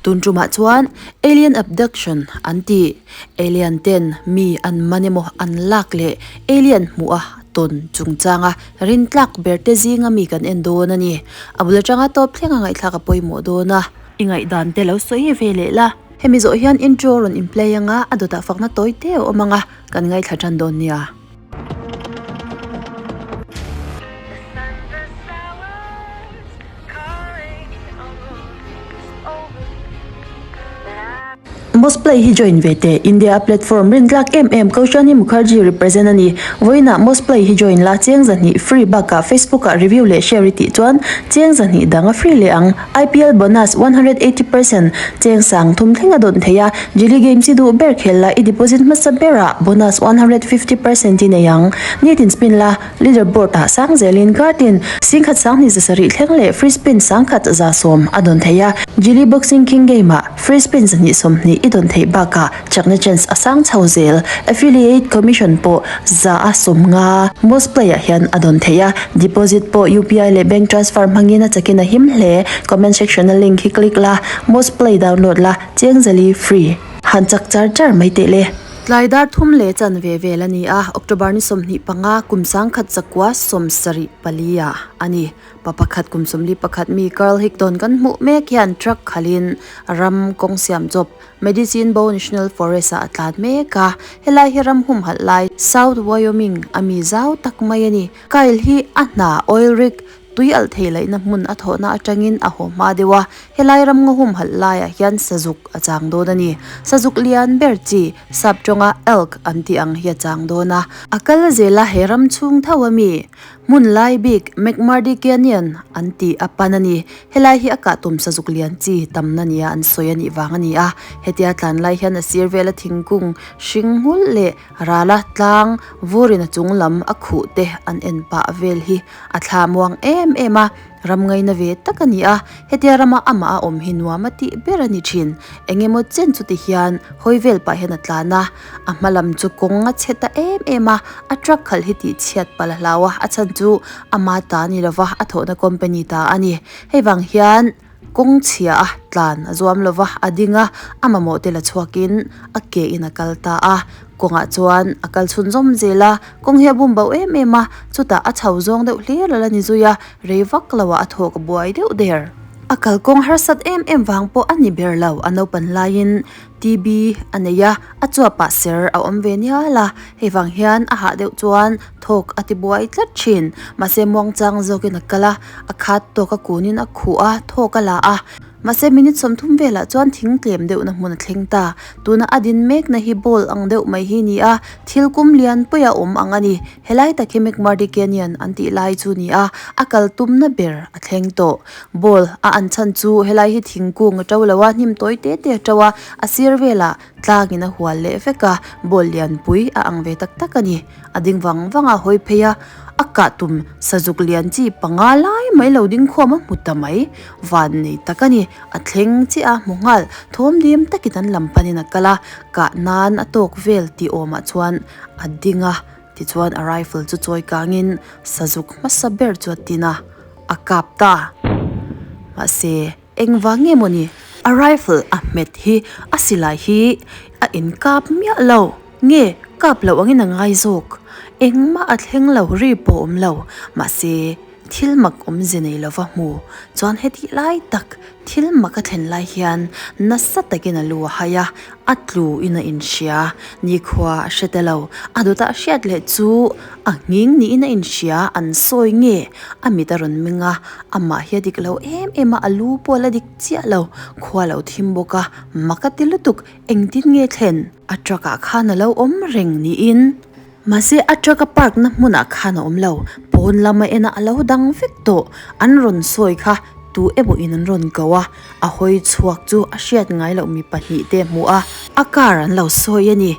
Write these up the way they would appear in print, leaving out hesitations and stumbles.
Tun tumah chuan Alien Abduction an tih, Alien ten mi an man emaw an lak leh Alien hmuh a tawn chungchanga rintlak ber te zinga mi kan en dawn a ni. A bul atanga tawp thleng a ngaihthlak a pawimawh dawn a. I ngaihdan te lo sawi ve leh la. Hemi zawh hian intro rawn in play anga a dawtah fakna tawi te a awm anga kan ngaithla tan dawn nia. Mosplay hi join ve teh, India a platform rintlak em em Kaushani Mukherjee represent a ni. Vawiinah Mosplay hi join la cheng zahnih free bakah Facebook ah review leh share i tih chuan cheng zahnih dang a free leh ang. IPL bonus 180% cheng sang thum thleng a dawn thei a, Jilly Games i duh ber khel la i deposit hmasa berah bonus 150% i nei ang. Nitin spin la, leader board ah sang zelin kartin singkhat sanghnih zasarih thleng leh free spin sangkhat 110 a dawn thei a, Jilly Boxing King game ah free spin 220 i dawn theih bakah chakna chance a sang chho zel. Affiliate commission pawh 150 most play ah hian a dawn theih a, deposit pawh UPI leh bank transfer hmangin a chakin a him hle. Comment section a link hi click la, most play download la, cheng zali free. Han chak char char mai teh le. Tlai dar thum leh chan ve vel a ni a, October ni 25 kum 1974 ah a ni. Pa pakhat kum 41 mi Carl Higdon kan hmuh mek hian truck khalhin ram kawng siam chawp Medicine Bow National Forest ah a tlan mek a, helai hi ram humhalh lai South Wyoming a mi zau tak mai a ni. Kyle hi a hna oil rig tui alh thei laihna hmun a thawhna atangin a haw hma deuh a, helai ram ngaw humhalh laiah hian sazuk a chang dawn a ni. Sazuk lian ber chi sap tawnga elk an tih ang hi a chang dawn a, a kal zel a he ram chhung tho a mi. Hmun lai bik McMurdy Canyon an tih a pan a ni. Helai hi a kah tum sazuk lian chi tamna nia an sawi a nih vang a ni a. Hetia tlan lai hian a sir vela thingkung hring nghulh leh rala tlang vurin a chung lam a khuh te an en pah vel hi a thla muang em em a. Ram ngaina ve tak a ni a, hetia rama amah a awm hi nuam a tih ber a ni thin. Eng emaw chen chuti hian hawi vel pah hian a tlan a, a hma lam chu kawng a chhe ta em em a, a truck khalh hi tih chhiat palh a hlau a, a chhan chu ama ta a ni lova, a thawhna company ta a ni. Hei vang hian kawng chhia a tlan a zuam lova, a ding a, a mamawh te la chhuakin a ke in a kal ta a. Kawngah chuan a kal chhun zawm zel a, kawng hi a bum bauh em em a, chutah a chho zawng deuh hlir a la ni zui a, rei vak lo ah a thawk a buai deuh der. A kalkawng harsat em em vang pawh a ni ber lo, a naupan laiin TB a nei a, a chuapah ser a awm ve nial a, hei vang hian a hah deuh chuan thawk a ti buai tlat thin. Mahse muangchang zawkin a kal a, a khat tawk a kunin a khuh a, thawk a la a. Mahse minute 30 velah chuan thing tlem deuhna hmun a thleng ta. Tuna a din mekna hi ball ang deuh mai hi ni a, thil kum lian pui a awm ang a ni. Helai tak hi McMurdy Canyon an tih lai chu ni a, a kal tumna ber a thleng tawh. Ball a an chhan chu helai hi thingkung a to lo a, hnim tawi te te a to a, a sir velah tlangin a hual leh vek a, ball lianpui a ang ve tak tak a ni. A ding vang vang a hawi phei a, a kah tum sazuk lian chi panga lai mai lo ding khawm a hmu ta mai. Van nei tak a ni, a thleng chiah a hmu nghal, thawm dim takin an lam panin a kal a, kah nan a tawk vel tih awmah chuan a ding a, tichuan a rifle chu chawi kangin sazuk hmasa ber chu a tin a, a kap ta. Mahse, engvang nge mawni a rifle a hmet hi a silai hi a inkap miah lo. Nge, kap loh angin a ngai zawk. Engmah a thleng lo ri pawh awm lo. Mahse, thil mak awmze nei lova hmu chuan hetih lai tak thil mak a thlen lai hian nasa takin a lu a hai a, a tlu in a inhria. Nikhua a hre ta lo. A dawtah a hriat leh chu a nghing niin a inhria, an sawi nge? A mit a rawn meng a, amah hi a dik lo em em a, a lu pawh a la dik chiah lo. Khua a lo thim bawk a, mak a ti lutuk. Engtin nge thlen? A truck ah khan a lo awm reng niin mahse a truck a park na hmunah khan a awm lo, pawn lama en a lo dang vek tawh, an rawn sawi kha tu emaw in an rawn ko a, a hawi chhuak chu a hriat ngai loh mi pahnih te a hmu a, a car an lo sawi a ni.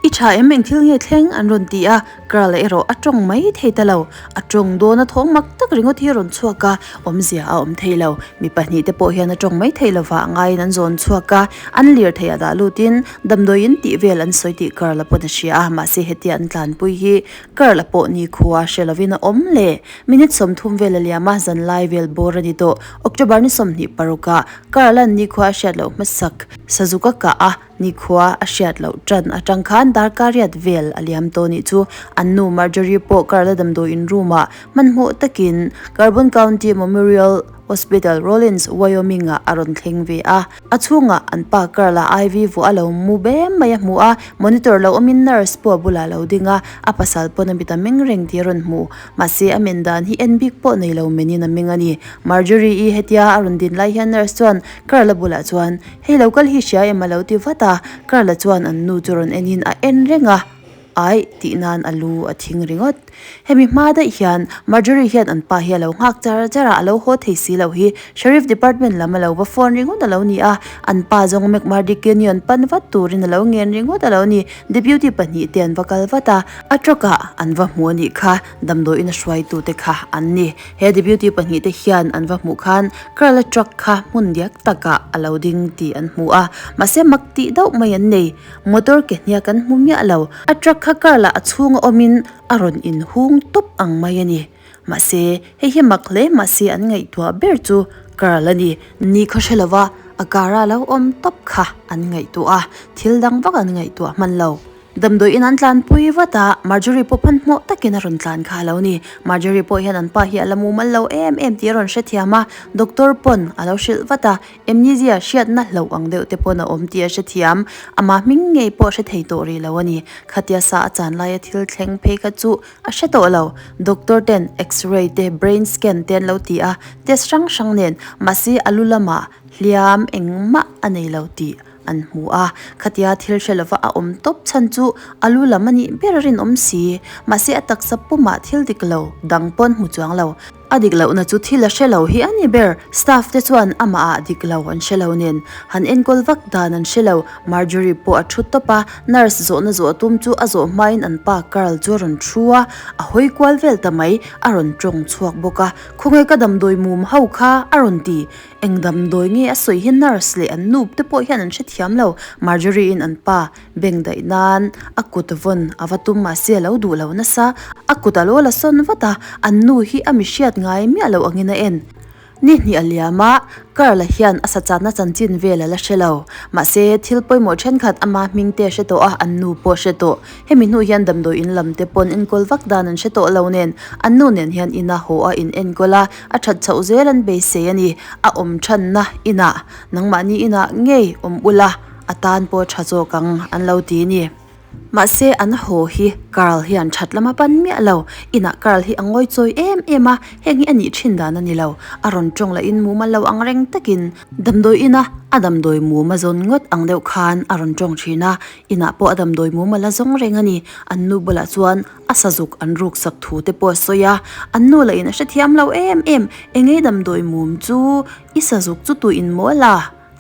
I tha em eng thil nge thleng an rawn ti a, Carl-a erawh a tawng mai thei ta lo. A tawng dawn a thawng mak tak ringawt hi a rawn chhuak a, awmzia a awm thei lo. Mi pahnihte pawh hian a tawng mai thei lovah ngaiin an zawn chhuak a, an lirthei ah dah lutin damdawiin tih vel an sawi tih Carl-a pawn a hria a, mahse hetia an tlanpui hi Carl-a pawh nikhua hre lovin a awm le. Minute 30 vel a liam a, zanlai vel bawr a ni tawh. October ni 26 ah Carl-a'n nikhua a hriat loh hmasak Sazuk a kah a, Nikhua a hriat loh tan atang khan darkar riat vel a liam tawh nih chu an nu Marjorie pawh Carla damdawiin room ah hmanhmawh takin Carbon County Memorial Hospital, Rawlins, Wyoming ah a rawn thleng ve a. A chhungah an pa Carla IV vuah a lo mu bem mai a hmu a, monitor lo awmin nurse pawh a bulah a lo ding a, a pasal pawn a mit a meng reng tih a rawn hmu. Mahse a men dan hi en bik pawh nei lo menin a meng a ni. Marjorie-i hetia a rawn din lai hian nurse chuan Carla bulah chuan, Hei lo kal hi hria em a lo ti vat a, Carla chuan an nu chu rawn enin a en reng a, Aih tih nan a lu a thing ringawt. Hemi hma daih hian Marjorie hian an pa hi a lo nghak char char a, a lo haw thei si loh hi Sheriff Department lam a lo va phone ringawt a lo ni a, an pa zawng McMurdy Canyon pan vat turin a lo ngen ringawt a lo ni. Deputy pahnihte an va kal vat a, a truck ah an va hmu a nih kha, damdawiin a hruaitute kha an ni. He deputy pahnihte hian an va hmuh khan Carl-a truck kha hmun diak takah a lo ding tih an hmu a, mahse mak tih deuh mai an nei. Motor ke hniak an hmu miah lo. A truck kha Carl-a a chhunga awmin a rawn inhung tawp ang mai a ni. Mahse, hei hi mak hle mahse an ngaihtuah ber chu Carl a ni. Ni khaw hre lova a car-a lo awm tawp kha an ngaihtuah a, thil dang vak an ngaihtuah hman lo. Damdawiin an tlanpui vat a, Marjorie pawh hmanhmawh takin a rawn tlan kha a lo ni. Marjorie pawh hian an pa hi a la mumal lo em em tih a rawn hrethiam a, doctor pawn a lo hrilh vat a, amnesia hriatna hlauh ang deuh te pawn a awm tih a hrethiam. Amah hming ngei pawh hre thei tawh rih lo a ni. Khatia sa a chan laia thil thleng phei kha chu a hre tawh lo. Doctor ten x-ray te, brain scan te an lo ti a, test hrang hrang nen, mahse a lu lamah hliam engmah a nei lo tih an hmu a, khatia thil hre lova a awm tawp chhan chu a lu lam a nih ber a rinawm si. Mahse a taksa pumah thil dik lo dang pawn hmu chuang lo. A dik lohna chu thil a hre lo hi a ni ber. Staff te chuan amah ah dik lo an hre lo nen han enkawl vak dan an hre lo. Marjorie pawh a thu tawp a, nurse zawhna zawh tum chu a zawh hmain an pa Carl chu a rawn thu a, a hawi kual vel ta mai, a rawn tawng chhuak bawk a. Khawnge ka damdawi mum ho kha a rawn ti. Eng damdawi nge a sawi hi nurse leh an nu te pawh hian an hrethiam lo. Marjorie in an pa beng daih nan a kut vawn a va tum mahse a lo duh lo nasa. A kut a lo la sawn vat a, an nu hi a mi hriat ngai miah lo angin a en. Ni hnih a liam a, Carl-a hian a sachanna chanchin vel a la hre lo. Mahse thil pawimawh thenkhat ama hming te a hre tawh a, an nu pawh a hre tawh. Hemi hnu hian damdawi in lam te pawn enkawl vak dan an hre tawh lo nen, an nu nen hian ina haw a in enkawl a, a that chhoh zel an beisei a ni. A awm thanna inah, nangmahni inah ngei awm ula, a tan pawh tha zawk ang an lo ti ni. Mahse an haw hi Carl hian that lama pan miah lo. Inah Carl hi a ngawi chawi em em a, heng hi a nih thin dan a ni lo. A rawn tawng lahin mumal lo ang reng takin damdawi ina a damdawi mum a zawn ngawt ang deuh khan a rawn tawng thin a, Inah pawh a damdawi mumal a zawng reng a ni. An nu bulah chuan a sazuk an ruk sak thu te pawh a sawi a. An nu lah in a hrethiam lo em em, Engei damdawi mum chu i sazuk chu tu in maw la?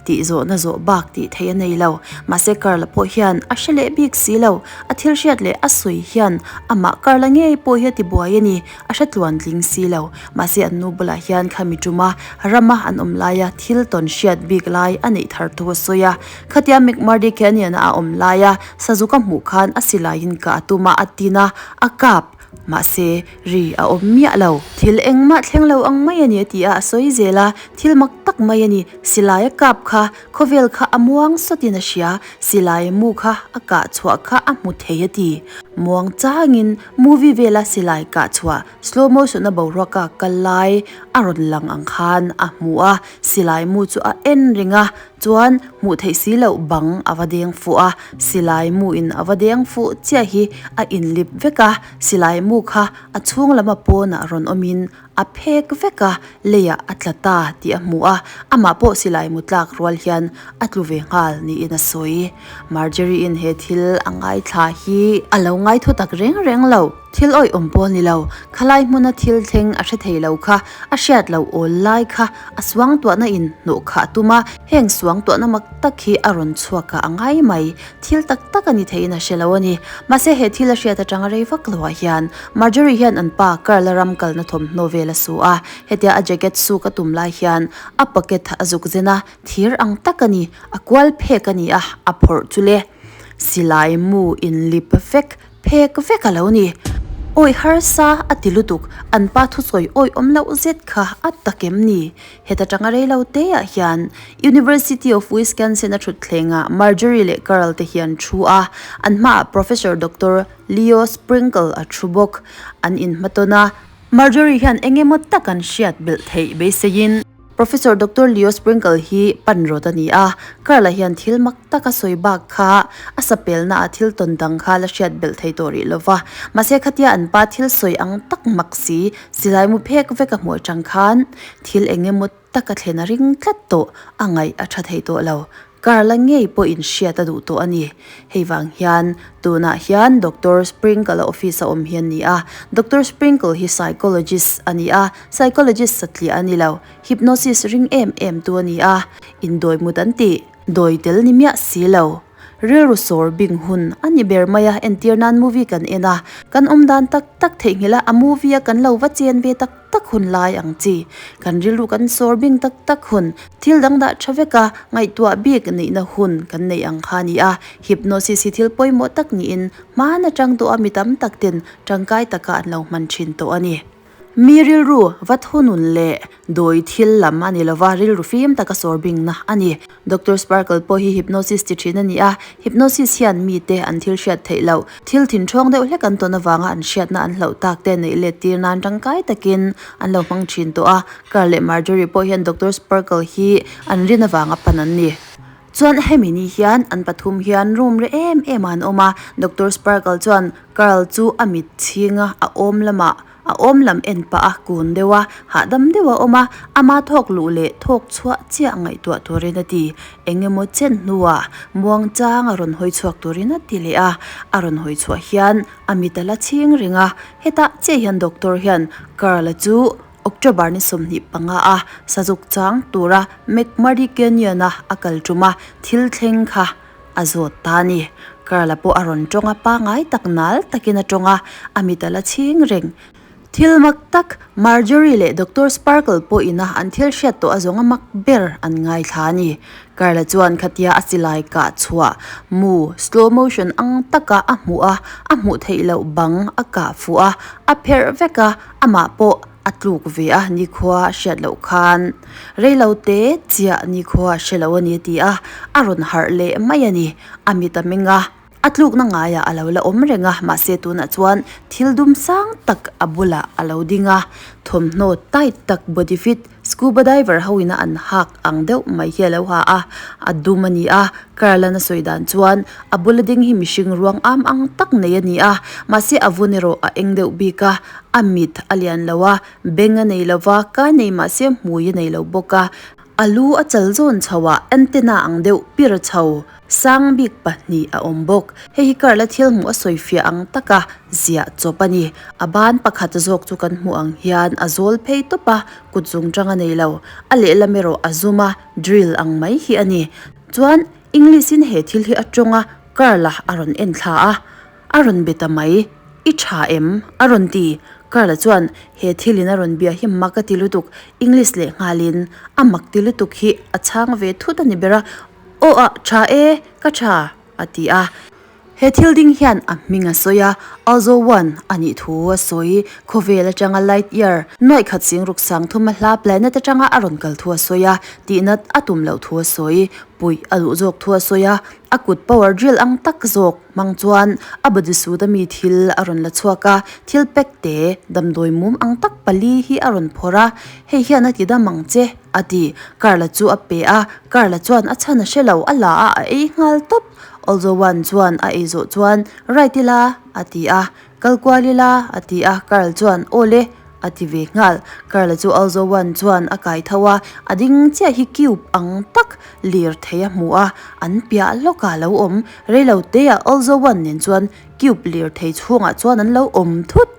tih zawhna zawh bak tih theih a nei lo. Mahse Carla pawh hian a hre leh bik si lo. A thil hriat leh a sawi hian amah Carla ngei pawh hi a ti buai a ni. A hre tluan tling si lo. Mahse an nu bulah hian khami tuma rama an awm laia thil tawn hriat bik lai a neih thar thu a sawi a. Khatia McMurdy Canyon a awm laia Sazuk a hmuh khan a silaiin kah a tum a, a tin a, a kap. Mahse, ri a awm miah lo. Thil engmah thleng lo ang mai a ni a ti a, a sawi zel a. Thil mak tak mai a ni. Silai a kap kha, khawvel kha a muang sawtin a hria. Silai mu kha a kah chhuah kha a hmu thei a ti. Muang changin movie vela silai kah chhuah slow motion a boruaka kal lai a rawn lang ang khan a hmu a. Silai mu chu a en reng a, Chuan hmuh theih si loh bang a va deng fuh a, silai mu in a va deng fuh chiah hi a inlip vek a, silai mu kha a chhung lama pawnah rawn awmin a phek vek a, leiah a tla ta tih a hmu a, amah pawh silai mu tlak rual hian a tlu ve nghal niin a sawi. Marjorie in he thil a ngaithla hi a lo ngaithu tak reng reng lo. Thil awih awm pawh a ni lo, khalai hmuna thil thleng a hre thei lo kha, a hriat loh awl lai kha a suangtuahna in hnawh khah a tum a, heng suangtuahna mak tak hi a rawn chhuak ah a ngai mai. Thil tak tak a ni theiin a hre lo a ni. Mahse he thil a hriat atanga rei vak loah hian Marjorie hian an pa Carl-a ram kalna thawmhnaw vel a su a, hetia a jacket suk a tum lai hian a pocket a zuk zen a, thir ang tak a ni, a kual phek a ni a, a phawrh chu le. Silai mu inlip vek phek vek a lo ni. Awi harsa a ti lutuk, an pa thusawi awi awm loh zet kha a tak em ni? Heta tanga rei lo te ah hian University of Wisconsin a thutthleng ah Marjorie leh Carl te hian thu a, an hmaah Professor Doctor Leo Sprinkle a thu bawk. An inhmatawn a, Marjorie hian eng emaw tak an hriat belh theih beiseiin. Professor Doctor Leo Sprinkle hi pan rawt a ni a, Carl-a hian thil mak tak a sawi bak kha a sapelna ah thil tawn dang kha la hriat belh thei tawh rih lo va. Mahse khatia an pa thil sawi ang tak mak si, silai mu phek vek a hmuh atang khan thil eng emaw tak a thlen a ring tlat tawh, a ngaih a tha thei tawh lo. Carla ngei pawhin hriat a duh tawh a ni. Hei vang hian tunah hian Doctor Sprinkle-a office a awm hi a ni a. Doctor Sprinkle hi psychologist a ni a, psychologist satliah a ni lo. Hypnosis ring em em tu a ni a, indawi mut an tih, dawi tel ni miah si lo. Rilru sawr bing hun a ni ber mai a, entir nan movie kan en a, kan awm dan tak tak theihnghilh a, a movie a kan lo va chen ve tak tak hun lai ang chi. Kan rilru kan sawr bing tak tak hun, thil dang dah tha vek a, ngaihtuah bik neihna hun kan neih ang kha a ni a. Hypnosis hi thil pawimawh tak niin hman atang tawh a mi tam tak ten tangkai taka an lo hman thin tawh a ni. Mi rilru va thunun leh dawi thil lam a ni lova, rilru fim taka sawr bingna a ni. Doctor Sparkle pawh hi hypnosis ti thin a ni a, hypnosis hian mite an thil hriat theih loh, thil thinthawng deuh hlek an tawn avanga an hriatna an hlauh tak te neih let tir nan tangkai takin an lo hmang thin tawh a. Carl leh Marjorie pawh hian Doctor Sparkle hi an rin avanga pan an ni. Chuan hemi ni hian an pathum hian room reh em em ah an awm a, Doctor Sparkle chuan Carl chu a mit chhing a, a awm lamah a awm lam en pah a, kun deuh a, hahdam deuh a awm a, ama thawk luh leh thawk chhuah chiah ngaihtuah turin a ti. Eng emaw chen hnuah muang chang a rawn hawi chhuak turin a ti leh a, a rawn hawi chhuah hian a mit a la chhing reng a, hetah chiah hian Doctor hian Carl-a chu October ni 25 a sazuk chang tura McMurdy Canyon-a a kal tum a, thil thleng kha a zawt ta a ni. Carl-a pawh a rawn tawng a, pangai tak nal takin a tawng a, a mit a la chhing reng. Thil mak tak, Marjorie leh Doctor Sparkle pawh ina an thil hriat tawh a zawng a mak ber an ngaithla a ni. Carl-a chuan khatia a silai kah chhuah mu slow motion ang taka a hmuh a, a hmuh theih loh bang a kah fuh a, a pherh vek a, Amah pawh a tluk ve a, nikhua a hriat loh khan reilo te chiah nikhua a hre lo a ni a ti a, a rawn harh leh mai a ni. A mit a meng a, a tlukna ngaiah a lo la awm reng a, mahse tunah chuan thil dum sang tak a bulah a lo ding a, thawmhnaw tight tak body fit Scuba diver ho ina an hak ang deuh mai hi a lo ha a, a dum a ni a, Carl-an a sawi dan chuan a bula ding hi mihring ruang am ang tak nei a ni a, mahse a vun erawh a eng deuh bik a, a mit a lian lo a, beng a nei lo va, ka nei mahse hmui a nei lo bawk a, a lu a chal zawn chho a, antenna ang deuh pir chho. Sang bik pahnih a awm bawk. Hei hi Carl-a thil hmuh a sawi fiah ang taka ziah chawp a ni. A ban pakhat zawk chu kan hmuh ang hian a zawl phei tawp a, kut zung tang a nei lo. A lehlam erawh a zum a, drill ang mai hi a ni. Chuan English-in he thil hi a tawng a, Carl-a a rawn en thla a. A rawn be ta mai. I tha em? A rawn ti. Carl-a chuan he thilin a rawn bia hi mak a ti lutuk. English leh nghalin a mak ti lutuk hi a chhang ve thut a ni ber a. Aw ah, tha e, ka tha, a ti a. He thil ding hian a hming a sawi a, Alzo One a nih thu a sawi. Khawvel atanga Light Year nuaih khat sing ruk sang thum a hla planet atanga a rawn kal thu a sawi a, tihnat a tum loh thu a sawi. Puih a duh zawk thu a sawi a, a kut power drill ang tak zawk hmang chuan a body suit ami thil a rawn la chhuak a, thil pack te damdawi mum ang tak pali hi a rawn phawrh a, hei hian a ti dam ang che. A ti. Carla chu a pe a, Carla chuan a chhan a hre lo, a la a, a ei nghal tawp. Olzowan chuan a ei zawh chuan, Right ila, a ti a. Kal kual ila, a ti a, Carl chuan, Aw le, A ti ve nghal. Carl-a chu Alzo One chuan a kai tho a, a ding chiah hi cube ang tak lirthei a hmu a, an piah lawkah a lo awm. Reilo teah Alzo One nen chuan cube lirthei chhungah chuan an lo awm thut.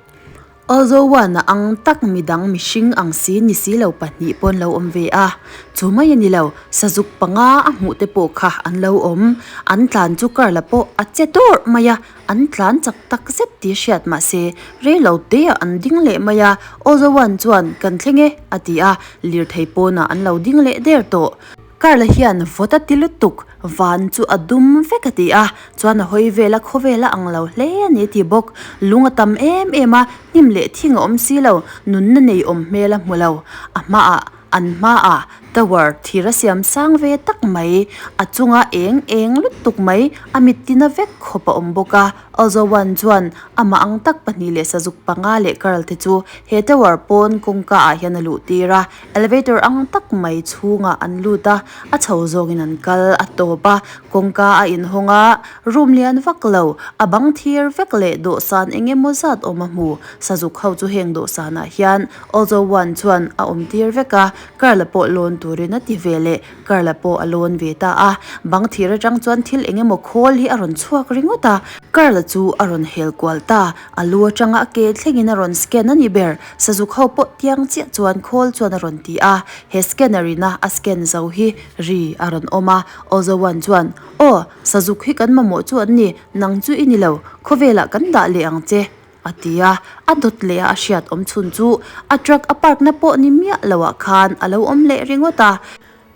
Alzo One a ang tak midang mihring ang si ni si lo pahnih pawh an lo awm ve a, chu mai a ni lo, sazuk panga a hmuh te pawh kha an lo awm. An tlan chu Carl-a pawh a che dawrh mai a. An tlan chak tak zet tih hriat mahse rei lo teah an ding leh mai a, Ozowan chuan kan thleng e a ti a, lirthei pawnah an lo ding leh der tawh. Carla hian vawt a ti lutuk, van chu a dum vek a ti a, chuan a hawi vel a khawvel a ang lo hle a ni a ti bawk. Lung a tam em em a, hnim leh thing a awm si lo, nunna nei awm hmel a hmu lo. A hmaah An hmaah tower thir a siam sang ve tak mai, a chunga eng eng lutuk mai, a mit tina vek khawp a awm bawk a. Ozowan chuan amah ang tak pahnih leh sazuk panga leh Carl te chu he tower pawn kawngka ah hian a luh tir a, elevator ang tak mai chhungah an lut a, a chho zawngin an kal a tawp a, kawngka a inhawng a, room lian vak lo, a bang thir vek leh dawhsan eng emaw zat awm a hmu, sazuk ho chu heng dawhsanah hian Ozo One chuan a awm tir vek a, Carl-a pawh lawn turin a ti ve leh, Carl-a pawh a lawn ve ta a. Bang thir atang chuan thil eng emaw khawl hi a rawn chhuak ringawt a, Carl-a chu a rawn hel kual ta, a lu atanga a ke thlengin a rawn scan a ni ber, Sazuk ho pawh tiang chiah chuan khawl chuan a rawn ti a, he scanner ina a scan zo hi ri a rawn awm a, Ozo One chuan, Aw, Sazuk hi kan mamawh chu an ni, nang chu i ni lo, khawvelah kan dah leh ang che. A ti a, a dawt leh a a hriat awm chhun chu a truck a park na pawh ni miah lo ah khan a lo awm leh ringawt a.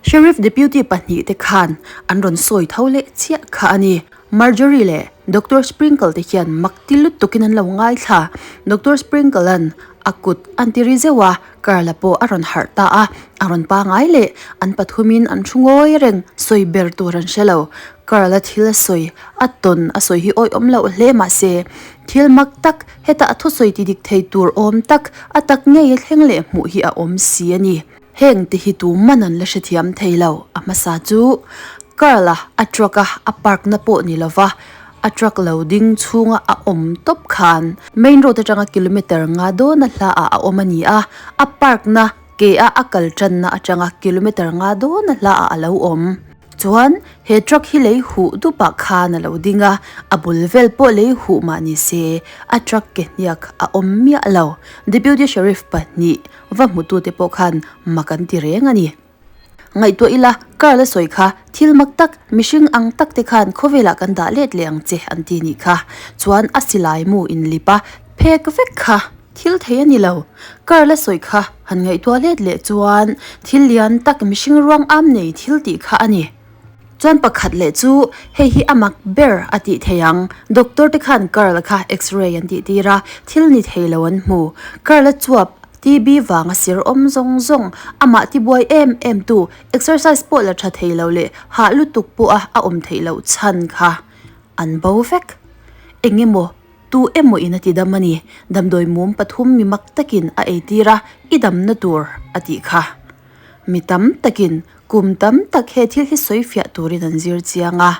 Sheriff Deputy pahnih te khan an rawn sawi tho leh chiah kha a ni. Marjorie leh Doctor Sprinkle te hian mak ti lutuk in an lo ngaithla. Doctor Sprinkle an a kut an ti ri zeuh a, Carla pawh a rawn harh ta a, a rawn pangai leh an pathum in an thu ngawi reng sawi ber tur an hre lo. Carla thil a sawi a tawn a sawi hi awihawm loh hle mahse thil mak tak heta a thusawi ti dik thei tur awm tak a tak ngei a thleng leh hmuh hi a awm si a ni. Heng te hi tu man an la hrethiam thei lo. A hmasa chu Carla a truck a a park na pawh ni lova a truck lo ding chhunga a awm tawp khan main road atanga kilometer nga dawna hla ah a awm a ni a, a park na ke a a kal tanna atanga kilometer nga dawna hla ah a lo awm. Chuan he truck hi lei huh dupah khan a lo ding a, a bul vel pawh lei huh mah ni se a truck ke hniak a awm miah lo. Deputy Sheriff pahnih va hmutute pawh khan mak an ti reng a ni. Ngaihtuah ila, Carl a sawi kha, thil mak tak, mihring ang tak te khan khawvelah kan dah let leh ang che an ti nih kha. Chuan a silai mu inlip a, phek vek kha thil thei a ni lo. Carl a sawi kha han ngaihtuah let leh chuan thil lian tak mihring ruang am nei thil tih kha a ni. Chuan pakhat leh chu hei hi a mak ber a tih thei ang. Doctor te khan Carl kha x-ray an tih tir a, thil ni thei lo an hmu. Carl a chuap TB vanga sir awm zawng zawng, amah tibuai em em tu, exercise pawh la tha thei lo leh hah lutuk pawha a awm theih loh chhan kha an bo vek. Eng emaw, tu emaw in a ti dam a ni. Damdawi mum pathum mi mak takin a eitir a, i damna tur a tih kha. Mi tam takin kum tam tak he thil hi sawi fiah turin an zir chiang a,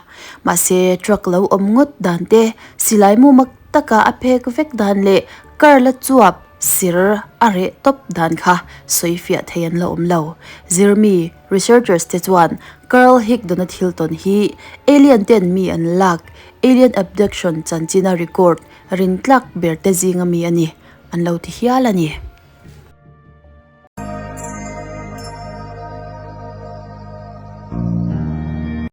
mahse truck lo awm ngawt dan te, silai mu mak taka a phek vek dan leh car la chuap sir a reh tawp dan kha sawi fiah thei an la awm lo. Zirmi, researchers, te chuan Carl Higdon-a thil tawn hi alien ten mi an lak, alien abduction, chanchina record rintlak ber te zinga mi a ni an lo ti hial a ni.